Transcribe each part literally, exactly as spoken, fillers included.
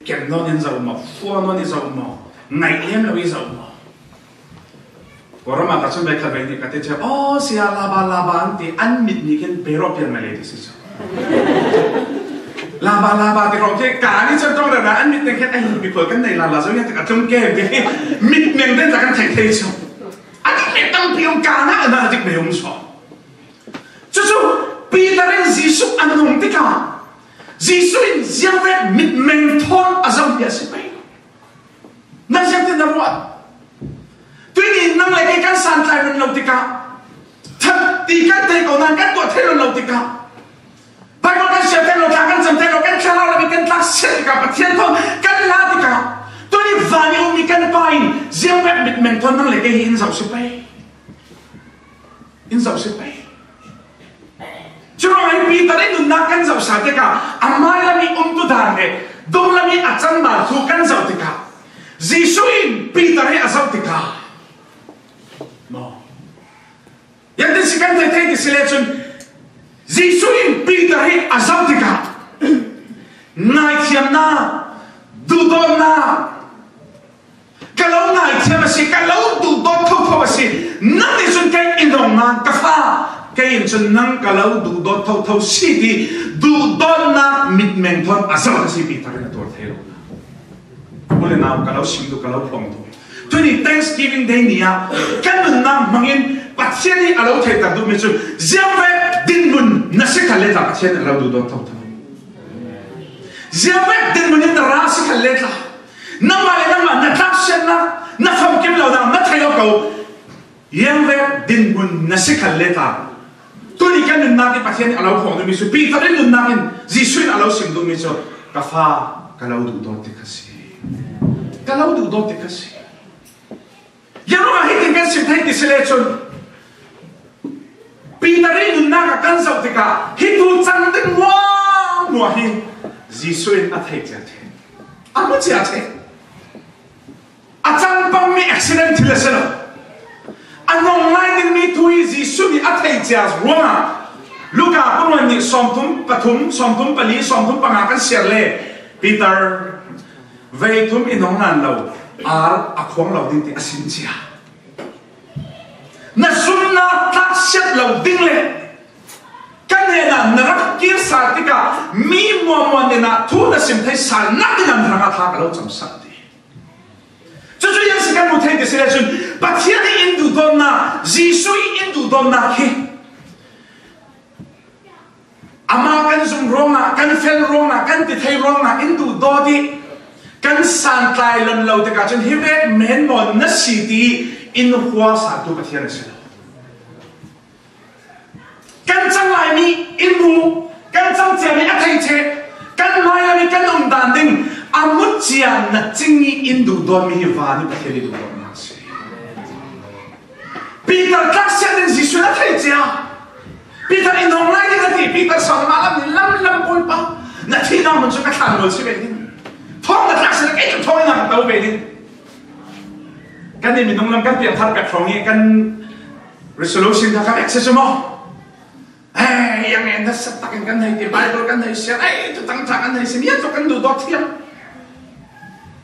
Kem nawn in zoh maw, fua nawn in zoh maw, ngaih lem lo in zoh maw? Kawlram ah ka chun vei khat vei nih ka ti ciang, "Aw, sia, laba, laba," an ti, an mit nih khin pe rawh pian mai lei ti si cu. Laba, laba ti rawh khin, ka ni cun ṭawng rero an mit nih khin, "Ai, mi pawl kan nei lala zo," an ti, ka tlung kem ti, mit meng den tla kan theih thei cu. An mit tampi um, ka na, na dik mei um saw. Cucu Peter in Jesuh a nung tikah Jesuh in ziangvek mitmeng thawn a zoh hi a si pei. Na ziangtin na ruat? Tuini nang le kei kan santlai run lo tikah, ṭhat ti kan thei ko nain kan tuah thei run lo tikah, Baibal kan siar thei lo, tla kan cam thei lo, kan thlarau lam i kan tlak siat tikah, Pathian thawn kan la tikah, tuini van i ummi kan Pa in ziangvek mitmeng thawn nang le kei hi in zoh si pei. In zoh si pei. Curuangah hi Peter in nunnak kan zohsa tikah a hmailam i umtu dan le dunglam i a cangmal thu kan zoh tikah Jesuh in Peter hi a zoh tikah maw? Ziangtin si kan theih theih ti si le cun Jesuh in Peter hi a zoh tikah ngaithiamnak, duhdawtnak, ka lo ngaithiam a si, ka lo duhdawt thotho a si, nang nih cun kei in hong ngan ka fa, kei in cun nang ka lo duhdawt thotho si ti duhdawtnak mitmeng thawn a zoh a si, Peter in a tuar thei lo. U le nau, ka lo sim duh, ka lo hrawng duh. Tuni Thanksgiving Day ni ah kan nunnak hmangin Pathian hi a lo theihter duhmi cu ziangvek dinhmun na si khalle tla Pathian a lo duhdawt thotho. Ziangvek dinhmun in na ra si khalle tla, nangmah le nangmah na tlaksiatnak, na famkim lonak na thei lo ko. Ziangvek dinhmun na si khalle tla, tuni kan nunnak in Pathian in a lo hrawng duhmi cu, Peter in nunnak in Jesuh in a lo sim duhmi cu, ka fa, ka lo duhdawt ti kha si. Ka lo duhdawt ti kha si. Ziangruangah hitin kan sim thei ti si le cun, Peter i nunnak a kan zoh tikah hi thu cang ding muahmuah hi Jesuh in a thei cia ṭheh, a hmu cia ṭheh. A cang pangmi accident thil a si lo. A nong lai dingmi thu hi Jesuh nih a thei cia ruangah Luka kul hnih sawmthum pathum, sawmthum pali, sawmthum panga kan siar le Peter vei thum i nong nan lo, ar a khuang lo ding ti a sim cia. Na zumnak tlaksiat lo ding le ka hnenah na rak kir sal tikah mi muahmuah hnenah thu na sim thei sal nak dingah na hrangah thla ka lo camsak ti. Cucu ziang si kan hmu thei ti si le cun Pathian i in duhdawtnak, Jesuh i in duhdawtnak hi amah kan zumh ruangah, kan fel ruangah, kan ti thei ruangah in duhdawt i kan santlai lon lo tikah cun hi vek men maw na si ti in huasatu Pathian a si lo. Kan cang laimi in hmu, kan cang ciami a thei ṭheh, kan hmailam i kan umdan ding a hmu cia na cing i in duhdawtmi hi van i Pathian i duhdawtnak a si. Peter tlaksiat ding Jesuh in a thei cia. Peter in hong lai ding a ti. Peter sau na lam lam lam Bawipa, na thihnak hmun cu ka thlan nawl si ve ding. Thawng na tlaksiat, kei cu thawng in ka to ve ding. Kan i minung lam kan piangthar pek hrawng i kan resolution kha kha vek si cu maw? Ei, yang e, nasat takin kan hei ti, Bible kan hei siar, ei, tu tangtha kan hei sim, yan tu kan duhdawt thiam.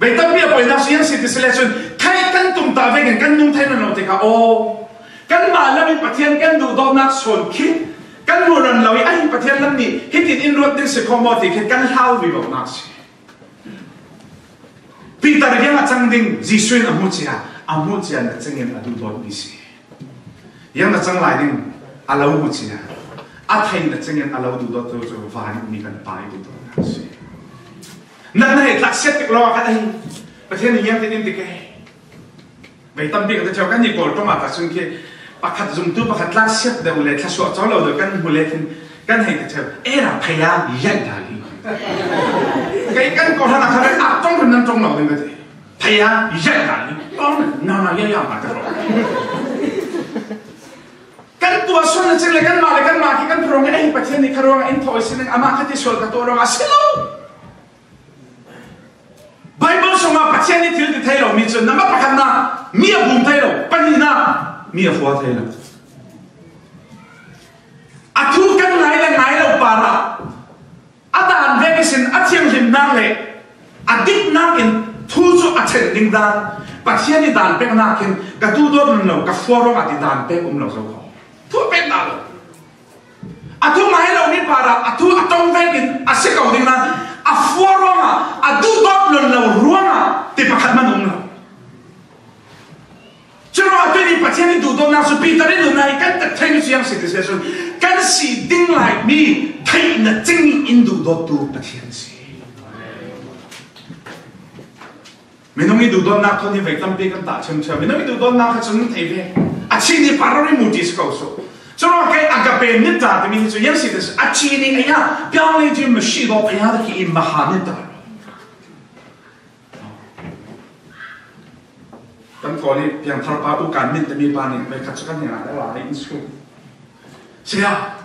Vei tampi a poinak cu yan si ti si le cun, khai kan tum ta vekin kan nung thei nawn lo tikah, aw, kanmah lam in Pathian kan duhdawtnak sawn khi kan hmu nawn lo i, ai, Pathian lam nih hitin in ruat ding si kho maw ti khi kan hlau vivonak si. Peter ziang a cang ding Jesuh in a hmu cia, a hmu cia na cingin a duhdawtmi si. Ziang na cang lai ding a lo hmu cia, a thei na cingin a lo duhdawt tu cu van mi kan Pa i duhdawtnak si. Na, na hei tlaksiat tik lo ah khat ahi, Pathian in ziang tin in ti ke. Vei tampi ka ti ṭheu, kan i Kawl ṭong ah ka cun khi pakhat zumtu pakhat tlaksiat deuh le thlasuah co lo deuh kan hmu le khin kan hei ti ṭheu. Era phaya yai dali. Kei kan Kawl hlan ah kha le ah ṭong rin nan ṭong lo ding ka ti. Phaya yai dali. Ṭong rin nan na yai ya ma ka rawh. Kan tuah sual na cing le kanmah le kanmah khi kan phrong, ei, Pathian nih kha ruangah in thawi si ning, amah kha ti sual ka tuah ruangah a si lo. Bible sungah Pathian nih thil ti thei lomi cu, namah pakhatnak, mi a bum thei lo, pahnihnak, mi a fua thei lo. A thu kan ngai le ngai lo parah a dan vek ihsin a thianghlimnak le a Nakin thu cu a ṭhen ding dan, Pathian i dan pek nakin ka duhdawt nawn lo, ka fua ruangah ti dan pek um lo zo kho. Thu a pek dah lo. A thu ngai lo mi parah a thu a ṭong vekin a si ko ding nain a fua ruangah, a duhdawt nawn lo ruangah ti pakhat hman um lo. Curuangah tuini Pathian in duhdawtnak cu Peter in nunnak i kan tek theimi cu ziang si ti si ahcun kan si ding lai mi theih na cing in duhdawttu Pathian si. Minung i duhdawtnak thawn hi vei tampi kan tah ṭhiamṭhiam. Minung i duhdawtnak kha cun thei ve. A chini parori mu ti si ko cu. Curuangah kei agape nita timi hi cu ziang si ti si. A chini aya piang lei ti mashi dawp aya ki i maha nita. Kan kawl i piangtharpa u kan min timi pa nih, mei khat cu kan hnenah a la in su. Saya,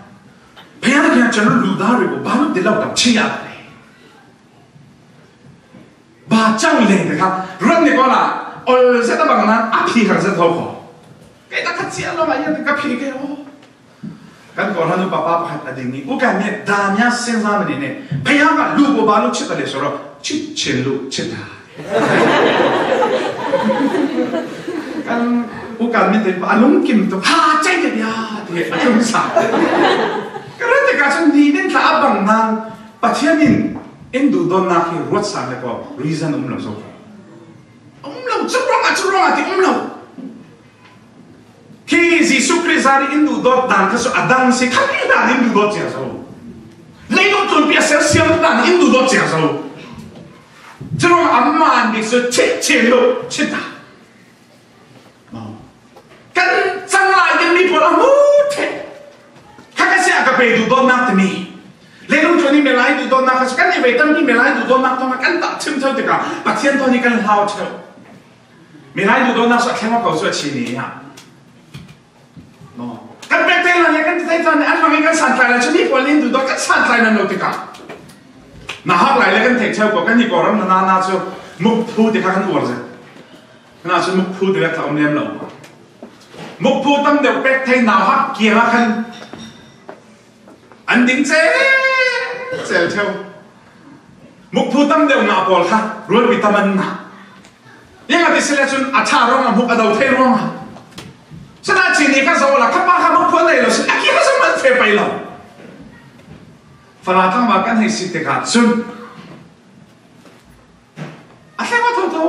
payah kan chan lu da ri bu ba lu ti lo tam chi ya le. Ba chang le de kha, ran ni ko la, ol zet a bang nan a phi har zet ho ko. Kei ta khat sia lo ma ya ka phi ke ho. Kan kawhhran upa pa pakhat a ding i, u kan nih, dania senza mani ne, phaya ka lu ko ba lu chit a le soro, chit chin lu chit a. Kan u kan nih te a lungkim tu, ha, chai ne ya, ti a lungsa. Ka rat te ka chan ni nen tla a bang nan, Pathian in, in duhdawtnak hi ruat sa le ko, reason um lo zo. Um lo, chu ruang a, chu ruang a ti um lo. Khi Jesuh Khrih zari in duhdawt dan kha cu a dang si, kha mi dan in duhdawt cia zo. Leilung tlunpi a sersiam dan in duhdawt cia zo. Curuangah a man bik cu chit chin lo, chit ta. Kan cang lai ding mi pawl a hmu ṭheh. Kha ka si a ka pe duhdawtnak timi. Leilung tlun i melai duhdawtnak kha cu kan i vei tampi melai duhdawtnak tawngah kan tah chim ṭheu tikah Pathian thawn i kan hlau ṭheu. Milai duhdawtnak cu a thleng awk ko cu a chini ah. Maw? Kan pek thei hlan le kan ti thei hlan le an hmang i kan san tlai lai cu mi pawl nih duhdawt kan san tlai nan lo tikah. Nauhak lai le kan theih ṭheu ko kan i Kawlram na na cu mukphu ti kha kan uar zet. Kan ah cu mukphu ti le tla um lem lo. Mukphu tam deuh pek thei nauhak kiangah khan an ding cel cel ṭheu. Mukphu tam deuh ngah pawl kha rualpi tam an ngah. Ziangah ti si le cun a ṭha ruangah hmuk a do thei ruangah. Cun a chini kha zoh la, kha pa kha mukphu a nei lo si, a ki kha zoh an feh pei lo. Fala tlangval kan hei si tikah cun a thleng aw thotho.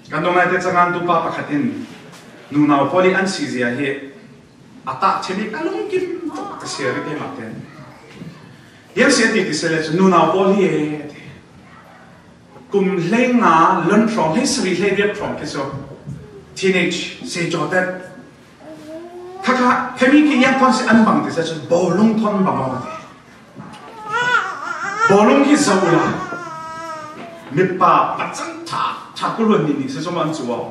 Kan dong naite cangan tu pa pakhat in nunau pawl i an si zia hi a tah chim i ka lungkim ka si rih keimah ten. Ziang si a ti ti si le cu nunau pawl hi e a ti. Kum hleinga lon hrawng, hleisarih hleiriat hrawng khi cu teenage si cawtet. Khakha, khami khi yang thawn si an bang ti si cu bawlung thawn bang awk a ti. Bawlung khi zoh la. Mipa pacang ṭha, ṭha kuluan nih nih si cu an cu aw.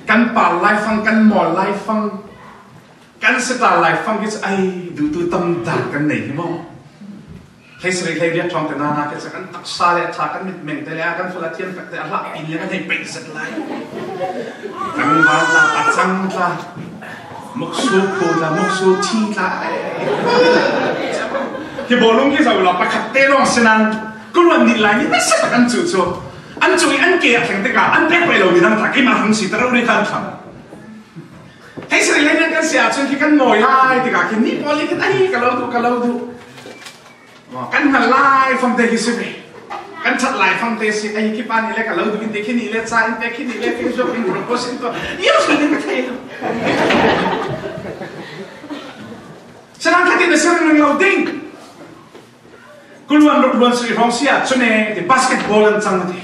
Kan pal laifang, kan mawl laifang, kan sita laifang khi cu ai duhtu tam dan kan nei hi maw? Hleisarih hleiriat ṭhawng te nana khi cu kan taksa le ṭha kan mitmeng te le a kan fala thiam tak te a hlah pin le kan hei peih zet lai. Tlangval tla, pacang tla, muksu phu tla, muksu thi tla. Khi bawlung khi zoh la pakhat te lawng si nan kuluan nih lai nih nasa tak an cuh cu. An cuh i an ke a thleng tikah an pek pei lo midang tla keimah hang si ta rori khan thlam. Hei sari lai nan kan si ahcun khi kan mawi lai tikah khi ni pawl i khin ahi ka lo duh, ka lo duh. Kan hngal lai fangte hi si ve. Kan ṭhat lai fangte si. Ahi khi pa nih le ka lo duh in ti khi nih le ca in pek khi nih le Facebook in propose in tuah. Ni a hrilh in ka thei lo. Sinan khatin a si ringring lo ding. Kuluan ruk luan sarih hrawng si ahcun e ti basketball an cang a ti.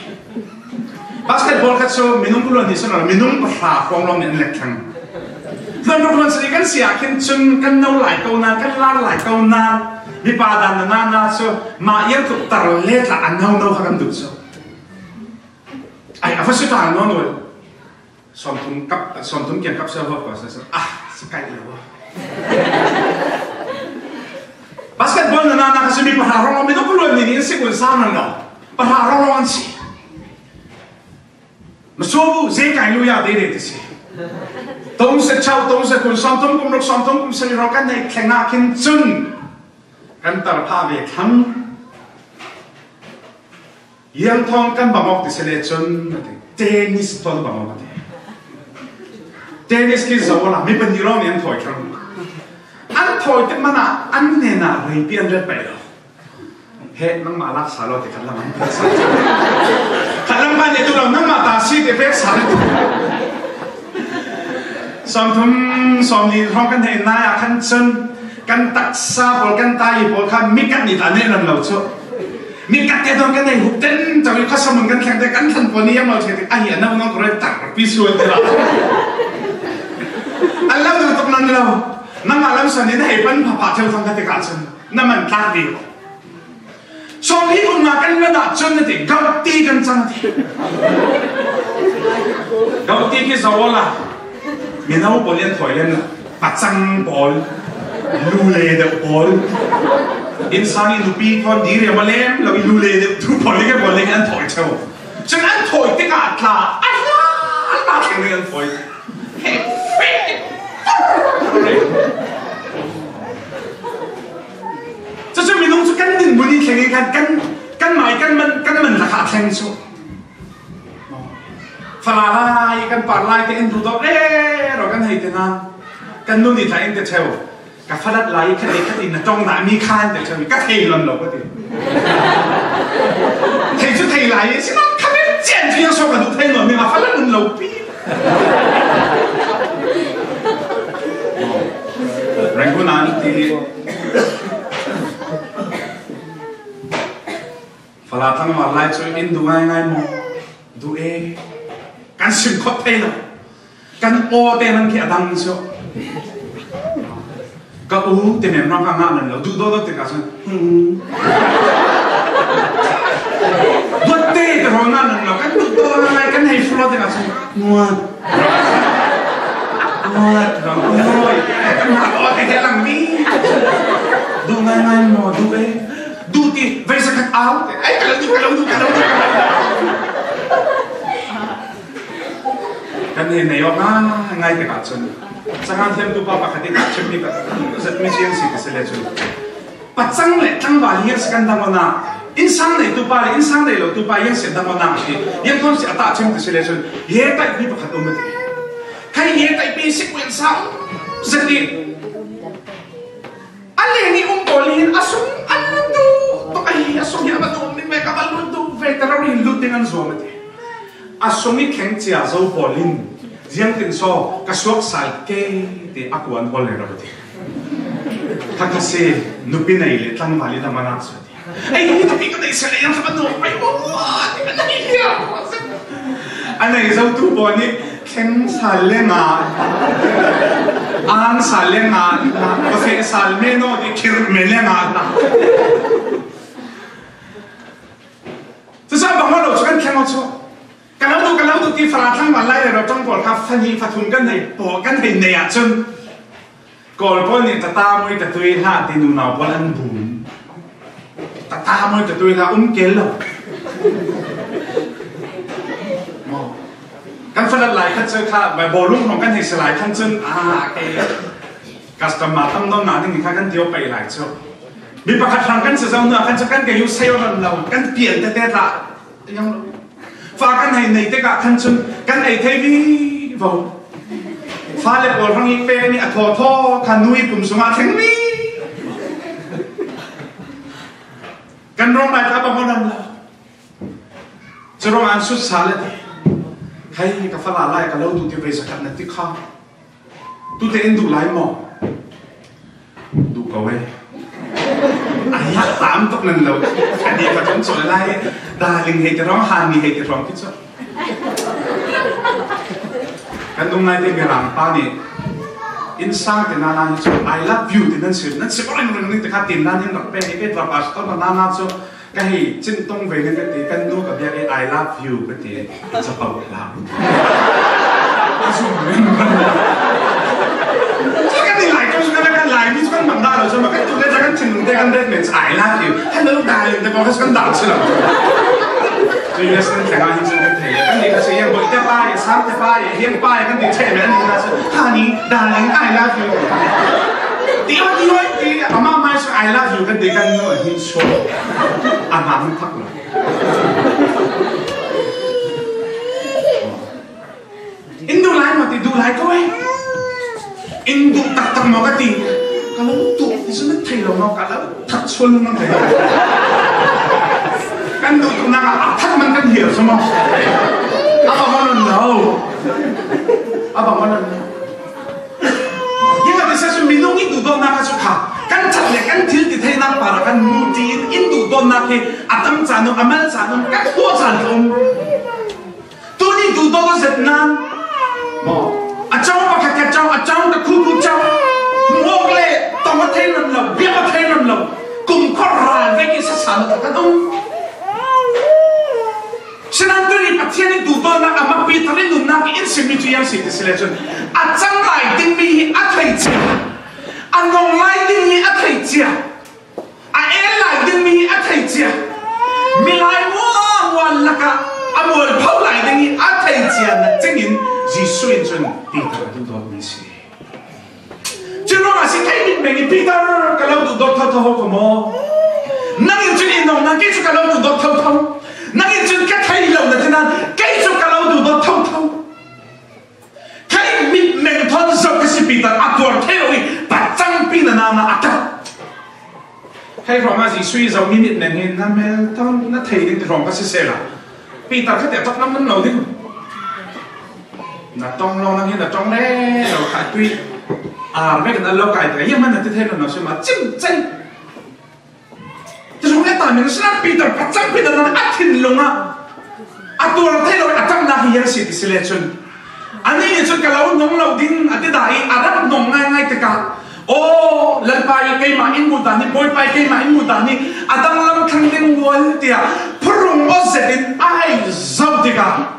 Basketball kha cu minung kuluan nih si lo, minung pahra hrawng lawng nih an let thlang. Luan ruk luan sarih kan si ah khin cun kan no lai ko nan, kan lar lai ko nan, mipa dan na na na cu mah iar tuk tar le tla a no no kha kan duh cu. Ai, a va si ta no no. Sawmthum kap, sawmthum kiang kap sel hawk ko sel sel. Ah, si kaih lo. Basketball na na na ka simi pahra rong mi no kuluan ni ni si kun sa man lo. Pahra rong an si. Masu ze kai lu ya de de si. Tong se chau, tong se kun, sawmthum kum ruk, sawmthum kum sel rong kan nei thleng a khin cun. Kan tar pha ve thlang. Iang thawng kan bang awk ti si le cun, a ti. Tennis thawn bang awk a ti. Tennis khi zo awla mi pahnih lawng nih an thawi thlang. An thawi te mana an hnenah reipi an ret paih lo. He, nangmah lak sa law ti khat lam an pek sa. Khat lam pa nih tu lo, nangmah ta si ti pek sa. Sawmthum, sawmli hrawng kan hei nai ah khan cun kan taksa pawl, kan tai pawl kha mi kat nih ta nen an lo cu. Mi kat te dawn kan hei hup ten co i khuasa mun kan thleng te kan thlan pawl nih yam lo ṭheh te, ahi a no nong ka roi tar pi sual te la. An lo duh tuk nan lo. Nangmah lam suan nih na hei pan pha pha theu thang ka te ka cun na man tlak dih. Sawmli kum nga kan rat ah cun a ti, gauti kan cang a ti. Gauti khi zo awla mino pawl in an thawi lem lo. Pacang pawl, lule deuh pawl. Innsang i nupi thawn diri a ma lem lo i lule deuh tu pawl i ke pawl i an thawi ṭheu. Cun an thawi tikah tla a hla a hla thleng an thawi. Cucu minung cu kan dinhmun i thleng i kan, kan, kan mai kan man, kan man lakah a thleng cu. Fala lai, kan par lai te in duhdawt rero kan hei te hna. Kan nun i tla in te ṭheu. Ka falat lai i khat le khat in na ṭong dah mi kha in te ṭheu. Ka thei lon lo ka ti. Thei cu thei lai i si nak kha ve cian cu yang so ka duh thei lo mi a falat nun lo pi. Rangoon ah an ti. Fala tlangval lai cu in duh ngaingai maw? Duh e. Kan sim khawh thei lo. Kan aw te nan khi a dang cu. Ka u te mem rang ka ngah nan lo. Duh dawh dawh te ka cun. Hmm. Duh te te rang ngah nan lo. Kan duh dawh ngaingai kan hei flo te ka cun. Muat. Muat. Muat. Kan aw te he lang mi. Duh ngaingai maw? Duh e. Duh ti, vei sa khat au. Ai, ka lo duh, ka lo duh, ka lo duh, ka lo duh. Kan he nei awk ngai, ngai tikah cun. Cangah thiamtu pa pakhat i ka chimmi ka zat mi ciang si ka si le cun. Pacang le tlangval hi a si kan dang awknak. Innsang nei tu pa le innsang nei lo tu pa hi a si dang awknak a si. Yang thawm si a tah chim ka si le cun. Ye taihpi pakhat um a ti. Khai ye taihpi si kuan sa um zat i. A leng i um pawl in a sung an duh tuk ahi, a sung hi a va duh ning ve, ka va lut duh ve, ka rori lut ding an zuam a ti. A sung i thleng cia zo pawl in ziangtin saw ka suak sal ke ti a kuan pawl le ro ti. Kha kha si nupi nei le tlangval i lam a nak sual ti. Ei, nupi ka nei sal le yang kha va duh mai, wa, wa, ti ka nei hia. A nei zotu pawl nih thleng sal le nga, ang sal le nga, ka feh sal me naw ti khir me le nga. Cucaah bang lo cu kan thleng cu. Ka lo duh, ka lo duh ti fara tlangval lai le ro ṭong pawl kha fahnih fathum kan hei paw, kan hei nei ahcun. Kawl pawl nih tata mui tatui hlah ti nunau pawl an bum. Tata mui tatui hlah um kel lo. Maw. Kan falat lai khat cu kha, bai bawlung hrawng kan hei si lai khan cun, ah, ke custom ma tam nawn na ding kha kan tio paih lai cu. Mi pakhat hrang kan si zo hnu ah khan cu kan ke yu sayo ron lo, kan pian tete tla. Fa kan hei nei tikah khan cun kan ei thei vivo. Fale pawl hrang i pek nih a thaw thaw kha nui kum sungah thleng mi. Kan rawng lai tla bang lo. Cu ruangah an sut sal a ti. Hei, ka fala lai ka lo duh ti pei zakhat na ti kha. Tute in duh lai maw? Duh ko e. Ai, tam tuk nan lo. Ani ka tum chawi lai. Darling hei ti hrawng, honey hei ti hrawng ti chaw. Kan dung lai ti Mirang pa nih. Innsang ti nana hi chaw. I love you ti nan si. Nan si ko ring ring ni ti kha ti nan in rak pe hei pe tla pastor na nana chaw. Ka hei cin tong ve ning ka ti, kan nu ka biak i, "I love you," ka ti, ka capo hla. Ka zum ring ring. Cu kan i lai, cu kan kan lai, mi cu kan mang dah lo, cu ma kan tu le, kan cin te kan ret men, "I love you. Hello, darling," te ko kan dah si lo. Cu U S kan tengah hin cin kan thei. Kan i ka si yang boy te pa, yang sam te pa, yang pa, kan ti che men, kan i na si, "Honey, darling, I love you." Ti oi, ti oi, ti, ama mai su, "I love you," kan ti kan nu hin so. Ama hun thak lo. Duh lai ko e. In duh taktak maw ka ti. Ka lo duh ti chu na thei lo maw, ka lo that sual nang thei lo. Kan duh duh nak a that man kan hial chu maw. A bang maw nawn lo. A bang maw nawn lo. Hi a ti se chu minung i duhdawtna kha chu kha kan that le kan thil ti theihna para kan mu ti in, in duhdawtna khi a tam chan um, a mal chan um, kan thua chan um. Tuni duhdawt a zet nan maw, a chang pakhat ka chang, a chang ka khu khu chang, muak le tawng a thei nawn lo, biak a thei nawn lo, kum khawh ral vek i sa sa lo ta kan um. Sinan tuni Pathian i duhdawtna a makpi tak i nunna ki in sim mi chu iang si ti si le chun, a chang lai ding mi hi a thei chia, a nong lai ding hi a thei chia, a el lai ding mi hi a thei chia, milai mual mual laka a mual pho lai ding hi a thei chia na chengin Jesu in chun Peter a duhdawt mi si. Chun ruangah si kei mitmeng in Peter ka lo duhdawt thotho ho ko maw? Nang in chun i nong nang kei chu ka lo duhdawt thotho. Nang in chun ka thei lo na tinan kei chu ka lo duhdawt thotho. Kei mitmeng thawn zo ka si Peter a tuar thei lo i pachangpi na nana a ta. Hei hrawngah Jesu i Zomi mitmeng hi na mel tawng na thei ding ti hrawng ka si sela. Peter kha te a tok nam nam lo ding. Na tawng lo nang hi na tawng le lo kha tui. Ar vek na lo kai te hi man na ti thei lo na suma chim chai. Ti hrawng e ta min sina Peter pachang Peter na a thin lo nga. A tuar thei lo a tam na hi yang si ti si le chun. Ani ni chun ka lo nong lo ding a ti da i a rak nong ngai ngai te ka. O, Lalpa i keima in mu dan hi, Bawipa i keima in mu dan hi, a dang lam thang ding mual tia, phurung o zet in a hei zo ti ka.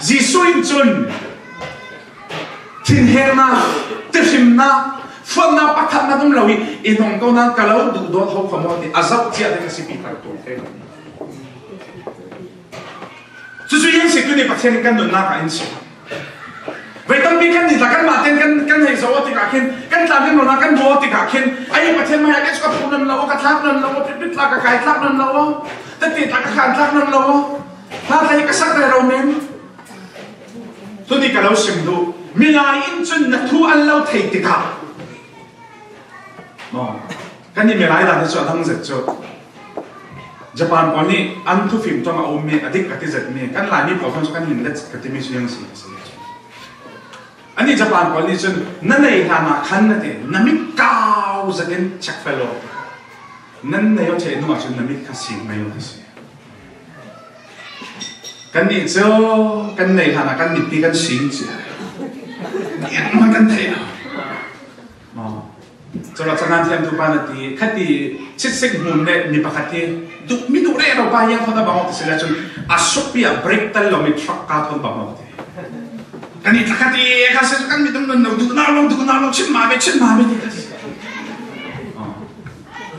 Jesu in chun thinhengna, tihrimna, fuanna pakhatna um lo hi, i nong ko nan ka lo duhdawt ho kha maw ti, a zo chia te ka si Peter tu te. Chuchu iang si tuni Pathian kan nunna ka in si. Vei tampi kan ni ta kan ma ten kan kan hei zo ti ka khin, kan tla kan nona kan bo ti ka khin. Ai Pathian mai ka chu ka phun nan lo, ka thlak nan lo, pit pit tla ka kai thlak nan lo. Ta ti tla ka khan thlak nan lo. Ta tla ka sak dai ro nen. Tuni ka lo sim du. Milai in chun na thu an lo thei ti ka. Maw, kan ni milai dan chu a dang zet chu. Japan pawl nih an thufim tawng a um mi, a dik ka ti zet mi, kan Laimi pawl tawng chu kan hin let ka ti mi chu iang si ka si. Ani Japan pawl nih chun na nei hlan ah khan na ti, na mit kau zet in check fel lo. Nan nei aw thei nu ah chun na mit kha sing mai aw ti si. Kan nih chu kan nei hlan ah kan mitpi kan sing cia. Niang man kan thei lo. Maw. Chawla changan thiamtu pa na ti, khati chitsek hmun le mi pakhat hi, duh, mi duh rero pa hiang khawng a bang awk ti sila chun, a sukpi a brake tal lo mi truck ka thawn bang awk ti. Kan i tla khati, kha se kan mi dum nun lo, duh na lo, duh na lo, chin ma be, chin ma be ti kha se.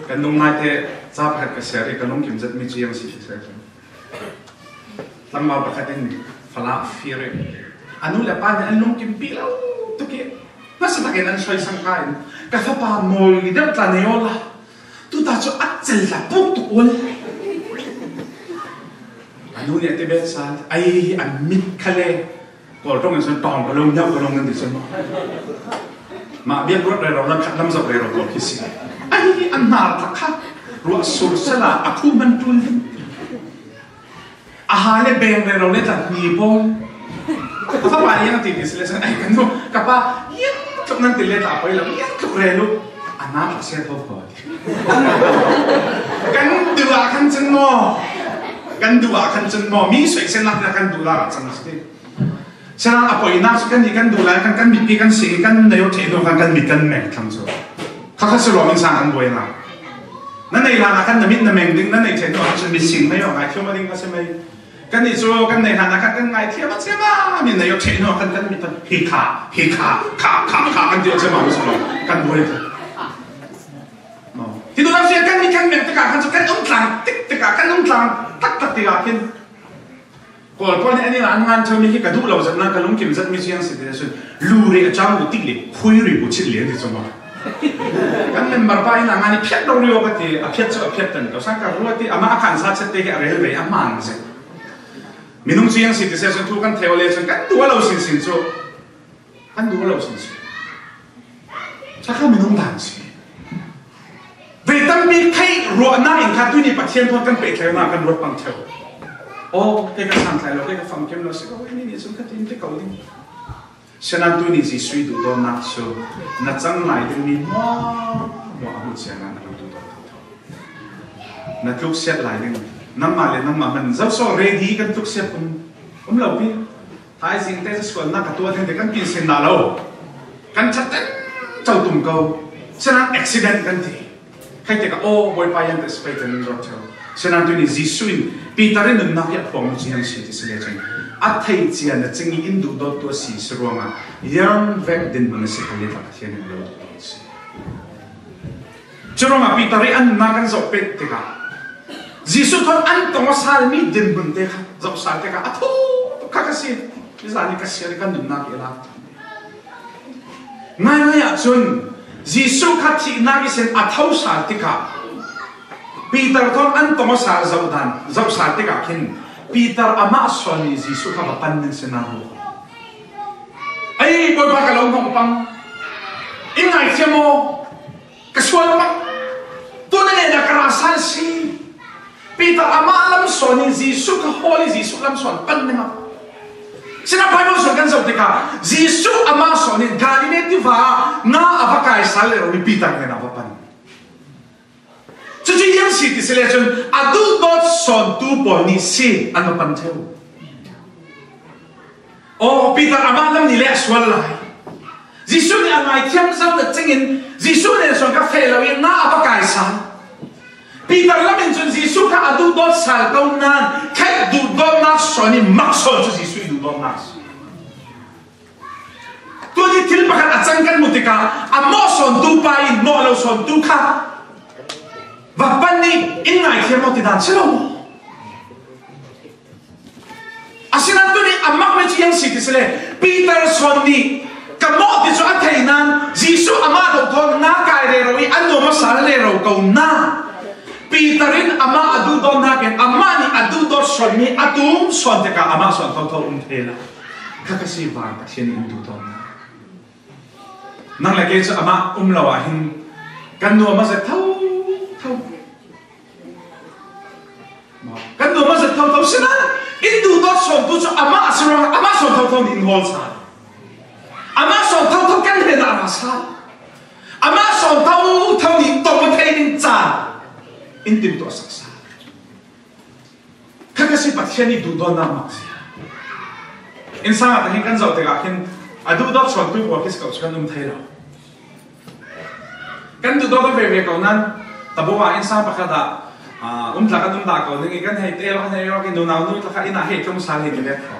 Kan nung ngai te, cha pakhat ka sia ri, ka lungkim zet mi chiang si ti sila chun. Tlangval pakhat in fala fir in, a nu le pa nih an lungkimpi lo tuk i, nasa takin an soisang ka in, ka fapa mawi deuh tla nei aw la, tuta chu a chel tla puk tuk ul. A nu nih a ti bet sa, ai, a mit kha le, Kawl ṭawng in sun tawng ka lo, nyau ka lo nan ti sun. Mah biak ruat rero, nan khat lam zok rero, Kawl khi si. Ai, a hnar tla kha, ruah sur sela, a khu man tul ding. A ha le beng le lo le tla hni pawl. Ka fapa iang ti ti sila sila, ai, kan nu, ka pa, iang tluk nan ti le tla poi lo, iang tluk re lu. A na tla sia tho tho. Kan duh ah khan chun maw. Kan duh ah khan chun maw. Mi soi sen lak na kan duh la chang si. Sila a poinak chu kan nih kan duh lai kan, kan mitpi kan sing, kan nei aw thei lo kan, kan mit kan meng thlang chu. Kha kha si lo min sang kan buai na. Na nei hlan ah khan na mit na meng ding, na nei thei naw khan chu mi sing mai aw ngai thiam a ding ka si mai. Kan nih chu kan nei hlan ah khan kan ngai thiam a thiam a, mi nei aw thei naw khan kan mit hi kha, hi kha, kha, kha, kha kan ti a thiam a mi sung kan buai. Ti duh lam si kan mit kan meng tikah khan chu kan um tlang tik tikah kan um tlang tak tak tikah khin. Kawl pawl nih an i la an ngan cheu mi hi ka duh lo zat nan ka lungkim zat mi chiang si ti sun lu ri a chang bu tik le khui ri bu chit le ti chuma. Kan member pa in a ngan i phiat lo ri aw ka ti a phiat chu a phiat tan ka sang ka ruat ti ama a khan sa chet te hi a rel ve a man zet. Minung chiang si ti se sun thu kan theu le sun kan duh lo sin sin chu. An duh lo sin si. Kha kha minung dan si. Vei tampi theih ruahna in kha tuni Pathian thawn kan pehtlaihna kan ruat pang theu. Aw, kei ka sang thlai lo, kei ka famkim lo si ko, ni ni sun ka tin te ko ding. Sinan tuni Jesuh i duhdawtnak cu na cang lai dingmi hmuahhmuah a hmuh ciangin na duhdawt thotho. Na tluksiat lai ding. Nangmah le nangmah hman zoso ready kan tluksiat um, um lo pi. Thaizing te sualnak a tuah ding te kan pinsin dah lo. Kan ṭhat ten co tum ko. Sinan accident kan ti. Khai tikah, aw, Bawipa, yan te space kan rawt ṭheu. Sinan tuni Jesuh in Peter in nunnak i a phuangmi cu yan si ti si le cun, a theih cia na cing i in duhdawttu a si si ruangah yan vek dinhmun a si kha le tla Pathian in a lo duhdawt a si. Curuangah Peter i a nunnak kan zoh pet tikah Jesuh thawn an tong a salmi dinhmun te kha zoh sal tikah a thaw kha ka si. Mizan i ka siar i kan nunnak i a lak. Ngaingai ahcun Jesuh kha thihnak ihsin a tho sal tikah Peter thawn an tong a sal zoh dan, zoh sal tikah khin Peter amah sawn i Jesuh kha va pan ning si na hau. Ei, Bawipa, ka lo hnawh pang. I ngaithiam aw. Ka sual pang. Tu na ngenah ka ra sal si. Peter amah lam sawn i Jesuh kha hawl i Jesuh lam sawn pan ning a. Sinah Bible sawn kan zoh tikah Jesuh amah sawn in Galilee tiva ah nga a va kai sal le ro i Peter hnenah a va pan. Cucu ziang si ti si le cun a duhdawt sawntu pawl nih si an va pan ṭheu. Aw, Peter amah lam nih le a sual lai. Jesuh nih a ngaithiam zo na cingin Jesuh nen sawn ka feh lo i nga a va kai sal. Peter lam in cun Jesuh kha a duhdawt sal ko nain khat duhdawtnak sawn i mak sawn cu Jesuh i duhdawtnak si. Tuni thil pakhat a cang kan hmuh tikah a mawh sawntu pa in mawh lo sawntu kha va pan i in ngaithiam aw ti dan si lo maw? Asinain tuni a makmi cu ziang si ti si le Peter sawn nih ka mawh ti cu a thei nain Jesuh amah lo thawn nga kai rero i a nuam a sal rero ko nain Peter in amah a duhdawtnak in amah nih a duhdawt sawnmi a tum sawn tikah amah sawn thotho um thei lo. Kha ka si van Pathian in duhdawtnak. Nang le kei cu amah um lo ah hin kan nuam a zet thotho. Kan nuam a zet thotho sinah in duhdawt sawntu cu amah a si ruangah amah sawn thotho nih in hawl sal. Amah sawn thotho kan hnenah ra sal. Amah sawn thotho nih tong a thei ding caan in timtuah sak sal. Kha ka si Pathian i duhdawtnak mak si. Innsang ah hin kan zoh tikah hin a duhdawt sawntu pawl khi si ko cu kan um thei lo. Kan duhdawt veve ko nain tabu ah innsang pakhat ah, aa, um tla kan um dah ko ding i kan hei te lo, kan hei lo, kan nunau nu tla kha inn ah hei tlung sal hi ti ve ko.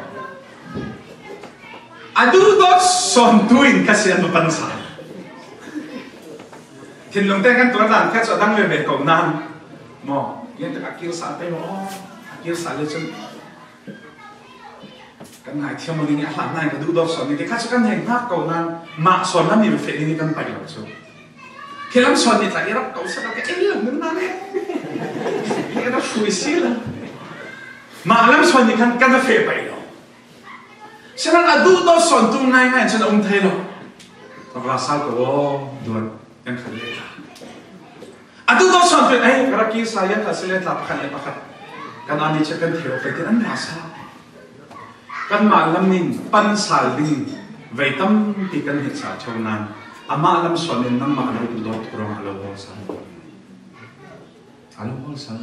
A duhdawt sawntu in kha si an va pan sal. Thinlung te kan tuar dan kha cu a dang veve ko nain maw? Yan tak a kir sal pei maw? A kir sal le cun kan ngaithiam ding i a hlan nain ka duhdawt sawn ni te kha cu kan hei hngak ko nain mah sawn lam i feh ding i kan paih lo cu. Khi lam sawn ni tla i rak ko sal ka ei lo nunnak i rak fu i si lo. Mah lam sawn ni khan kan feh paih lo. Sinan a duhdawt sawntu ngaingai cun a um thei lo. Ka va sal ko aw, duan, kan khan le tla. A duhdawt sawntu in, ei, ka rak kir sal, yan kha si le tla pakhat le pakhat. Kan ani cu kan thei lo, kan ti an ra sal. Kanmah lam nin pan sal ding vei tampi kan hngilh sal ṭheo nain amah lam sawn in nangmah a lo duhdawt ruangah a lo hawl sal. A lo hawl sal.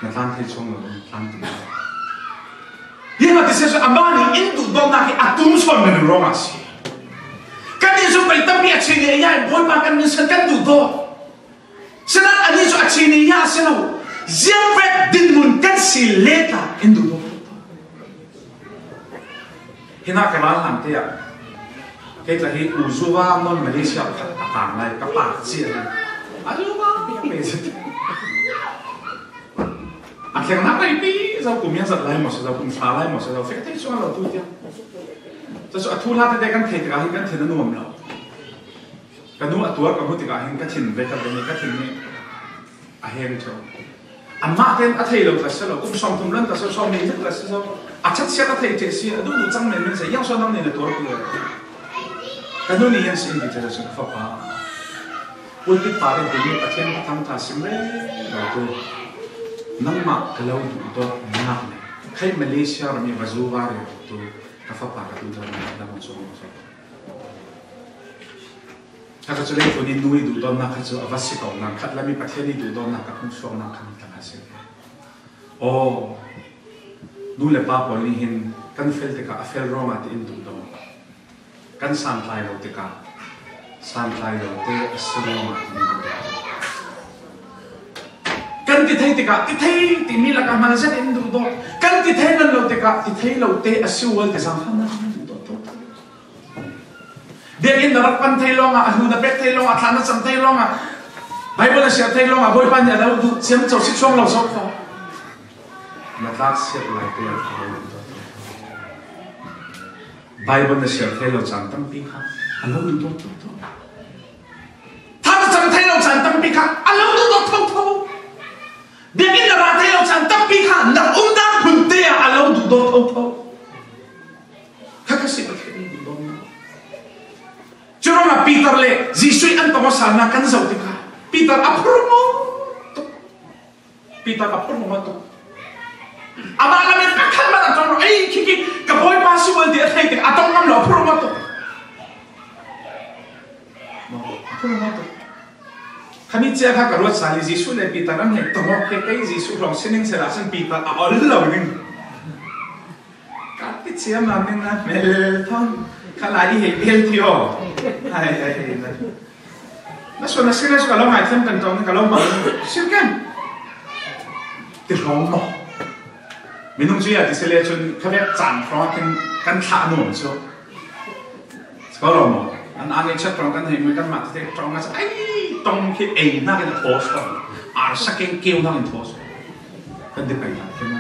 Na tlan thei chuang lo, tlan ti. Ziangahtile amah nih in duhdawtnak hi a tum sawn men ruangah a si. Kan nih cu vei tampi a chim i a yai, Bawipa kan min san kan duhdawt. Sinan anih cu a chini ya a si lo. Ziangvek dinhmun kan si le tla in duh lo. Hinah ka ralhang te ah kei tla hi uzuva non Malaysia pakhat a kang lai ka pa cia hi. A zuva pe a thlengnak reipi zo, kum yang zat lai maw si zo, kum hra lai maw si zo, fek thei cuang lo tu tiang. Cucu a thuhla tete kan thei tikah hin kan thin a nuam lo. Ka nu a tuar ka hmuh tikah hin ka thin ve ka ve nih ka thin nih a heng ṭheu. Amah ten a thei lo ka si lo, kum sawm thum lon ka si lo, sawm nih zet ka si lo. A chat siat a thei ṭheh si, a duhduh cang men men si, yang sual nang nih na tuar pi lo. Ka nu nih hian si in ti che la chun, ka fapa, pulpit par in timi Pathian ka thangṭha sim reng lo tu, nangmah ka lo duhdawt nak leh, khai Malaysia ram i va zu va reng lo tu, ka fapa ka duhdawt nak lam a chuang lo. Kha kha chu lei tuni nu i duhdawtna kha chu a va si ko nan khat lam i Pathian i duhdawtna ka hung suakna kha mi tang a si. Aw, nu le pa pawl nih hin kan fel tikah a fel ruangah ti in duhdawn. Kan santlai lo tikah santlai lo te a si ruangah ti in duhdawn. Kan ti thei tikah ti thei timi lakah hmang zet in duhdawn. Kan ti thei nawn lo tikah ti thei lo te a si ual ti zang khan in duhdawn. Biakinn na rak pan thei lawngah, a hnu na pek thei lawngah, thla na cham thei lawngah, Bible na siar thei lawngah, Bawipa nih a lo duh ciamco si chuang lo zawk kha. Na tlak siat lai te a lo duh dawt. Bible na siar thei lo chan tampi kha a lo duh dawt tho tho. Thla na cham thei lo chan tampi kha a lo duh dawt tho tho. Biakinn na ra thei lo chan tampi kha na umdan hun te ah a lo duh dawt tho tho. Kha kha si Pathian i duhdawtna. Curuangah Peter le Jesuh in an tawng awk salna kan zoh tikah Peter a phurmawh tuk. Peter a phurmawh tuk. Amah lam in pakhat man a tawng lo. Ei, khiki ka Bawipa si ual ti a thei tikah a tawng ngam lo, a phurmawh tuk. A phurmawh tuk. Khami cia kha ka ruat sal i Jesuh le Peter an hei tawng awk khi kei Jesuh hlawng sining sela sin Peter a awl lo ding. Ka ti chiam lam ning na hmel thawn kha lai i hei bel ti aw. Ai, ai, ai, na. Na suan a serious ka lo ngai thiam kan tawng ka lo mang. Sir ken. Ti hlawm maw. Minung chu ya ti se le chun kha vek chan hlawm kin kan thlah nuam chu. Ka lo maw. An an i chat hlawm kan hei mui kan mat te hlawm nga sa. Ai, tawng khi ei na kan thaw sa. Ar sa keng keu na kan thaw sa. Kan ti pai ta keu na.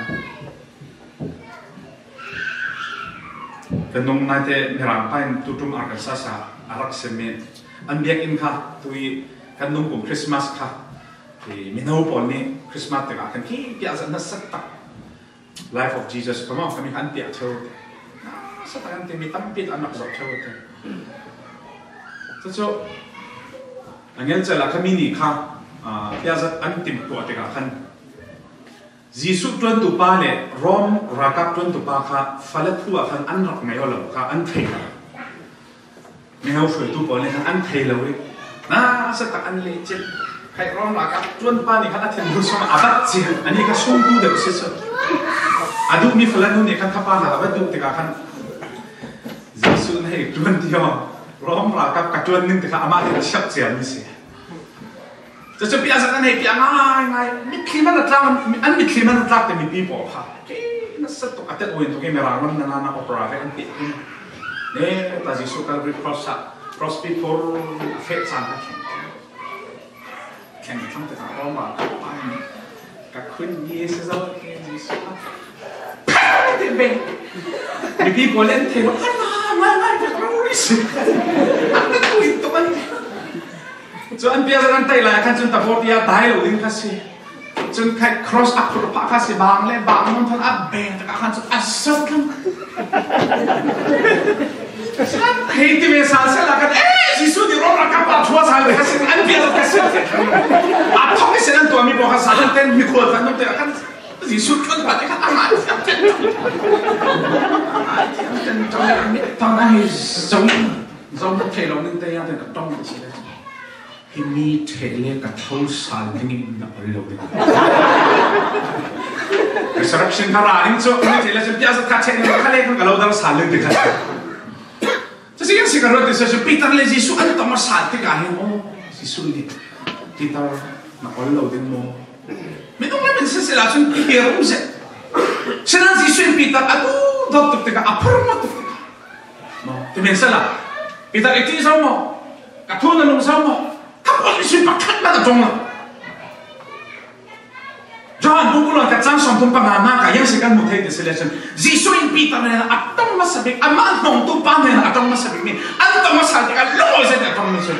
Kan nung naite Mirang pa in tutum Arkansas ah a rak sem in an biakinn kha tui kan nung kum Christmas kha i mino pawl nih Christmas tikah kan khi piahzat nasa tak Life of Jesus kha maw kha mi kha an piah ṭheu te. Nasa tak an ti mi tampi an rak zawh ṭheu te. Chu chu a ngelchel ah kha mi nih kha, ah, piahzat an timhtuah tikah khan Jesuh ṭuantu pa le Rom ralkap ṭuantu pa kha fala thu ah khan an rak ngei aw lo kha an thei lo. Mino hruaitu pawl nih khan an thei lo i nasa tak an leh chin. Khai Rom ralkap ṭuan pa nih khan a thenhlu sung a bat chin. Ani kha sungtu deuh si sawn. A duh mi fala nu nih khan thapa hna a va duh tikah khan Jesuh na hei ṭuan ti aw. Rom ralkap ka ṭuan ning tikah amah nih a siap ciami si. Cucu piahzat an hei piah ngaingai. Mitthli man a tlak, an mitthli man a tlak te mipi pawl kha. Kei nasa tuk a tet uin tuk i Mirang lam nana na opera ve an piah hin. Ne ta Jesuh Calvary Cross ah, cross pi phur a feh cang kha thleng. Thleng thlang te kha Roma ka pai. Ka khun ni se zo ke Jesuh. Pha te beng. Mipi pawl an thei lo. Kan na, na, na, na, na, na, na, na, na, na, na, na, Chuan piahzat an tei lai khan chun tabawt ia dai lo ding kha si. Chun khai cross a phurh phah kha si bang le bang nawn than a beng takah khan chu a sat thlang. Chuan hei ti ve sal sela khan, "Eh, Jesuh ni rawng a ka pa thua sal ve kha si, an piahzat kha si." A thawk i sen an tuah mi pawh kha sal an ten mi khual khan nawm te khan Jesuh chuan pah te khan a ngai thiam ten. A ngai thiam ten tawng a mi tawng a hei zong, zong thei lo ning te ia ten ka tawng si le. Hi mi ṭheh le ka tho sal dingin na awl lo ding. Resurrection kha ra ding chu, mi ṭheh le chu piahzat kha ṭheh le kha le kha ka lo dal sal ding ti kha. Chu si kan si ka ruat ti chu Peter le Jesuh an tawng a sal tikah hian, aw, Jesuh nih Peter na awl lo ding maw? Minung lam in sisela chun i biar um zet. Sina Jesuh in Peter a duh dawt tuk tikah a phur ma tuk tikah. Maw, ti men sela. Peter i ti zo maw? Ka thu na lung zo maw? Ka pawl i sui pakhat man a tawng lo. Johan bung kul ka chang sawmthum panga na ka yang si kan hmu thei ti si le chun Jesuh in Peter hnenah a tawng hmasa bik, amah hnawngtu pa hnenah a tawng hmasa bik ni an tawng hmasa tikah lungawi zet a tawng ni chu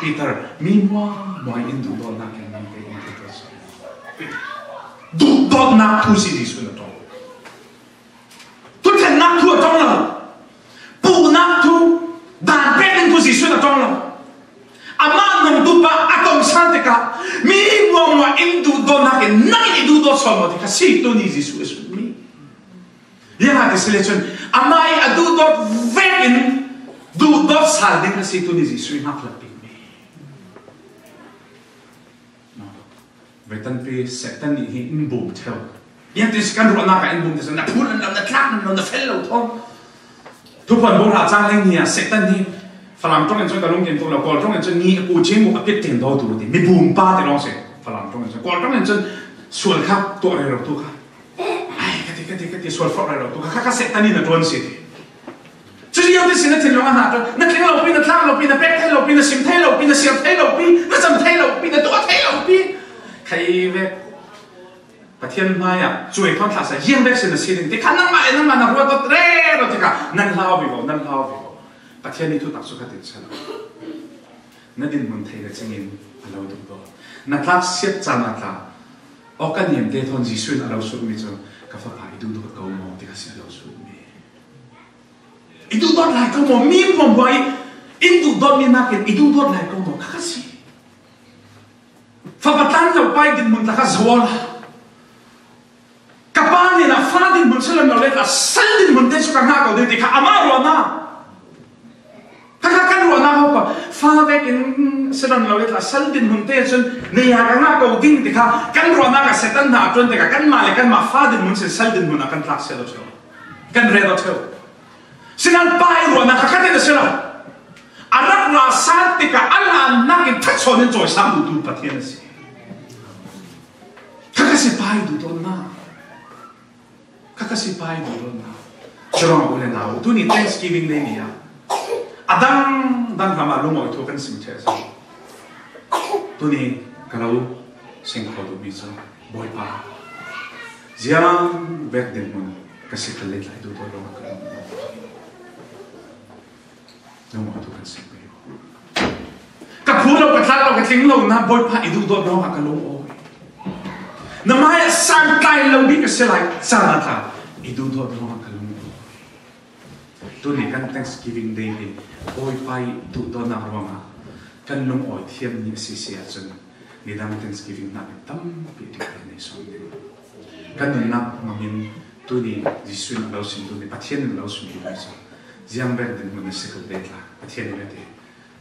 Peter mi muai muai in duhdawtna keng nang te in duhdawt chu duhdawtna thu si Jesuh in a tawng. Thuthlennak thu a tawng lo. Puhnak thu, dan pek ding thu Jesuh Aw, ti kha si tuni Jesu i sut mi. Ziang a ti si le cun, amah i a duhdawt vekin duhdawt sal ding kha si tuni Jesu i hngak hlappi mi. Ve tanpi Satan nih hi in bum theu. Ziang ti si kan ruahnak ah in bum ti si, na phun an lo, na tlak an lo, na fel lo thawng. Thuphuan bu hra cang leng ni a Satan hi Falam ṭong in cun ka lungkim tuk lo, Kawl ṭong in cun ni a ku chin mu a pit tin do tu ti. Mi bum pa ti lawng si. Falam ṭong in cun, Kawl ṭong in cun sual kha tuah rero tu kha. Ai, ka ti, ka ti, ka ti, sual forh rero tu kha. Kha, kha Satan in a ṭuan si ti. Cucu ziang ti si na thinlung a hna ṭuan. Na tling lo pi, na tlak lo pi, na pek thei lo pi, na sim thei lo pi, na siam thei lo pi, na cam thei lo pi, na tuah thei lo pi. Khai ve. Pathian hmaiah cuai thawn thlah sa, ziang bek si na si ding. Ti kha nangmah le nangmah na ruat awt rero ti kha, nan hlau vivo, nan hlau vivo. Pathian nih thutak cu kha tin sa lo. Na dinhmun thei le cingin a lo duh dawt. Na tlak siat caan a tla. Aw, ka niam te thawn Jesuh in a lo sut mi cu, ka fapa i duh dawt ko maw, ti kha si a lo sut mi. I duh dawt lai ko maw, mi hmuahhmuah i in duh dawt mi nakin i duh dawt lai ko maw, kha kha si. Fapa tlan lo pa i dinhmun tla kha zoh awla. Ka pa nih na fa dinhmun si lo le tla, sal dinhmun te cu ka ngah ko ding ti kha amah ruahnak. Kha kha kan ruahnak ho ko. Fa vekin si lo le tla, sal dinhmun te cun ni ya ka ngah ko ding ti kha kan ruahnak a Satan hna a ṭuan tikah kanmah le kanmah fa dinhmun sin sal dinhmun a kan tlak si lo cu. Kan rel lo cu. Sinain pa i ruahnak kha khatin a si lo. A rak ra sal tikah a hlannak in ṭhatchawn in cawisam duhtu Pathian a si. Kha kha si pa i duhdawtnak. Kha kha si pa i duhdawtnak. Curuangah u le nau, tuni Thanksgiving Day ni ah a dang dang hlama lungawi thu kan sim ṭheh zo. Tuni ka lo sim kho duhmi cu, Bawipa, ziang bek dinhmun ka si khal le tlai duhdawt ruangah ka lung. Nangmah tu kan sim ve. Ka phu lo, ka thlak lo, ka tling lo, na Bawipa i duhdawt ruangah ka lung awi. Na mai a sang tlai lo bik ka si lai, caan a tla i duhdawt ruangah ka lung awi. Tuni kan Thanksgiving Day hi Bawipa i duhdawtnak ruangah kan lungawi thiam ni a si si ahcun, nidang Thanksgiving hna in tampi dik kan nei sawm ding. Kan nunnak hmangin tuni Jesuh in a lo sim duhmi, Pathian in a lo sim duhmi cu ziang bek dinhmun a si ko te tla, Pathian in a ti,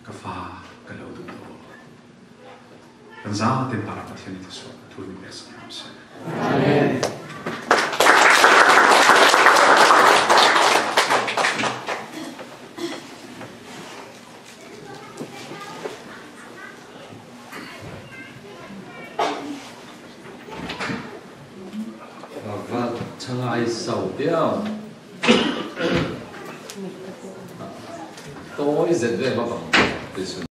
ka fa ka lo duh dawh. Kan zaten parah Pathian in thluachuah a thu in pek sak hram seh. Amen. Val ṭhangai so piau. Tawi zet ve va bang.